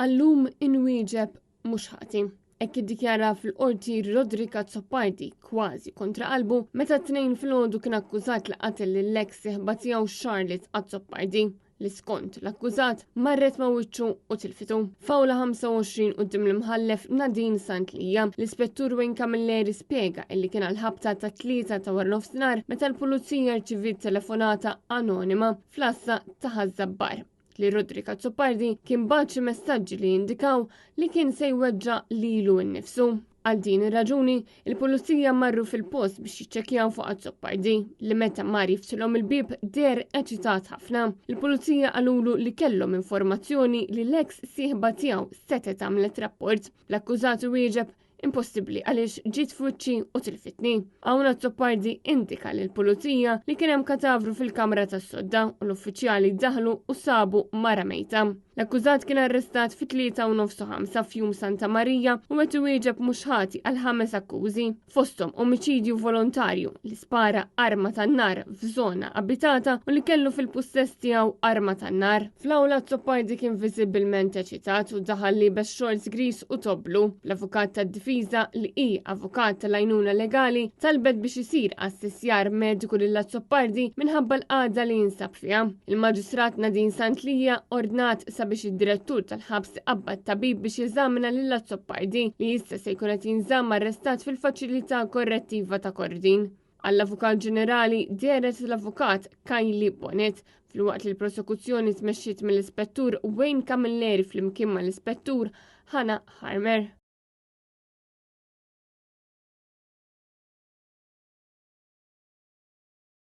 Għal-lum inwieġeb mhux ħati. Hekk iddikjara fil-qorti Roderick Azzopardi kważi kontra qalbu meta t-Tnejn filgħodu kien akkużat li qatel lill-eks sieħba tiegħu Charlotte Azzopardi li skont l-akkużat marret ma' wiċċu u tilfitu. F'awla 25 quddiem l-imħallef Nadine Santlija, l-ispettur Wayne Camilleri spjega illi kien għal-ħabta ta' tlieta ta' wara nofsinhar meta l-pulizija rċiviet telefonata anonima fl-għassa ta' Ħaż-Żabbar li Roderick Azzopardi kien bagħat xi messaġġi li jindikaw li kien se jweġġa' lilu nnifsu. Għal din ir-raġuni, il-pulizija marru fil-post biex jiċċekkjaw fuq Azzopardi li meta mar jiftilhom il-bieb deher eċitat ħafna. Il-pulizija qalulu li kellhom informazzjoni li l-eks sieħba tiegħu setgħet għamlet rapport. L-akkużat wieġeb Impossibbli għaliex ġiet f'wiċċi u tilfitni. Hawn Azzopardi indika lil pulizija li kien hemm katavru fil-kamra tas-sodda u l-uffiċjali daħlu u sabu mara mejta. L-akkużat kien arrestat fit-tlieta u nofs u ħamsa f'jum Santa Marija u qed iwieġeb mhux ħati għal ħames akkużi, fosthom omiċidju volontarju, li spara arma tan-nar f'żona abitata u li kellu fil-pussess tiegħu arma tan-nar. Fl-awla Azzopardi kien viżibbilment eċitat u daħal liebes shorts griż u top blu. L-avukat tad-difiża li hi avukat tal-għajnuna legali talbet biex isir assessjar mediku lil Azzopardi minħabba l-qagħda li jinsab fiha. Il-Maġistrat Nadine Santlija ordnat sabiex id-direttur tal-ħabs iqabbad tabib biex jeżamina lil Azzopardi li issa se jkun qed jinżamm arrestat fil-faċilità korrettiva ta' Kordin. Għall-Avukat Ġenerali dehret l-Avukat Kylie Bonett filwaqt li l-prosekuzzjoni tmexxiet mill-Ispettur Wayne Camilleri flimkien mal-Ispettur Hannah Harmer.